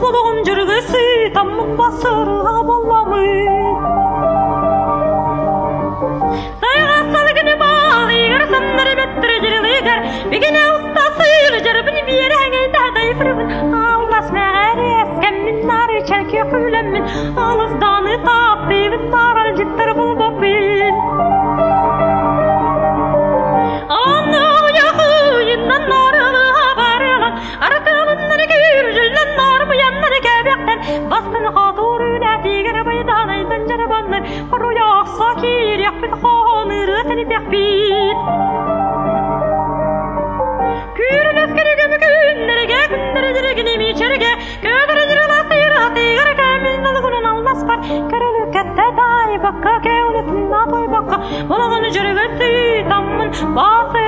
Булугун дьүрүгү сыытаммын басырыга болламын. Сайга салгыны балыгар саннары беттер дьырылыгар Бигине устасыр жарыбын биэрэҥэй тадайфырбын Аллас мэҕэрэс кэммин нары чэлки күлэммин Алысданы таптыыбын наралдьыттар булбаппын Анныйахыйыннан нарылыха барылан Аркылыннар күрдьүллэн нарбыяннар кэбэхтэн Бастын хотур үлэтигэр байданайдан жарабаннар Хоруйахса киириэхпит хоһоонырыатын итэхпит Күрүлэс кэрэгем күннэргэ күннэрдэргини мичэргэ Көдөрүдүрүласыйратыгар кэмин налгунун алласпар Көрөлүккэтте дайбакка кеулүтүн атойбакка Булагын жүрүгө сыйтаммын басы.